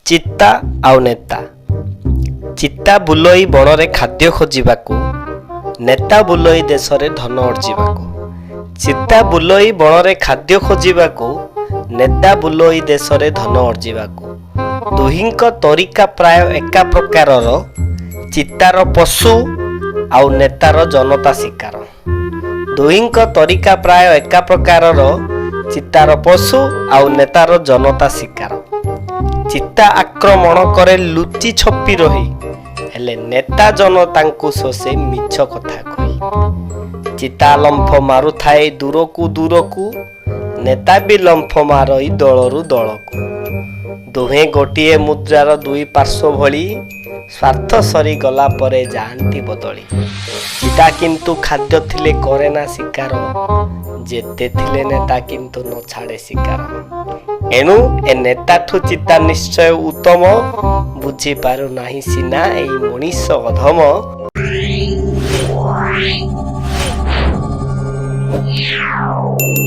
ଚିତା ଆଉ ନେତା। ଚିତା ବୁଲଇ ବଣରେ ଖାଦ୍ୟ ଖୋଜିବାକୁ, ନେତା ବୁଲଇ ଦେଶରେ ଧନ ଅର୍ଜିବାକୁ। ଚିତା ବୁଲଇ ବଣରେ ଖାଦ୍ୟ ଖୋଜିବାକୁ, ନେତା ବୁଲଇ ଦେଶରେ ଧନ ଅର୍ଜିବାକୁ। ଦୁହିଁଙ୍କ ତରିକା ପ୍ରାୟ ଏକା ପ୍ରକାରର, ଚିତାର ପଶୁ ଆଉ ନେତାର ଜନତା ଶିକାର। ଦୁହିଁଙ୍କ ତରିକା ପ୍ରାୟ ଏକା ପ୍ରକାରର, ଚିତାର ପଶୁ ଆଉ ନେତାର ଜନତା ଶିକାର। ଚିତା ଆକ୍ରମଣ କରେ ଲୁଚି ଛପି ରହି, ହେଲେ ନେତା ଜନତାଙ୍କୁ ଶୋଷେ ମିଛ କଥା କହି। ଚିତା ଲମ୍ଫ ମାରୁଥାଏ ଦୂରକୁ ଦୂରକୁ, ନେତା ବି ଲମ୍ଫ ମାରଇ ଦଳରୁ ଦଳକୁ। ଦୁହେଁ ଗୋଟିଏ ମୁଦ୍ରାର ଦୁଇ ପାର୍ଶ୍ୱ ଭଳି, ସ୍ୱାର୍ଥ ସରିଗଲା ପରେ ଯାଆନ୍ତି ବଦଳି। ଚିତା କିନ୍ତୁ ଖାଦ୍ୟ ଥିଲେ କରେନା ଶିକାର, ଯେତେ ଥିଲେ ନେତା କିନ୍ତୁ ନ ଛାଡ଼େ ଶିକାର। ଏଣୁ ଏ ନେତାଠୁ ଚିତା ନିଶ୍ଚୟ ଉତ୍ତମ, ବୁଝିପାରୁନାହିଁ ସିନା ଏଇ ମଣିଷ ଅଧମ। Meow.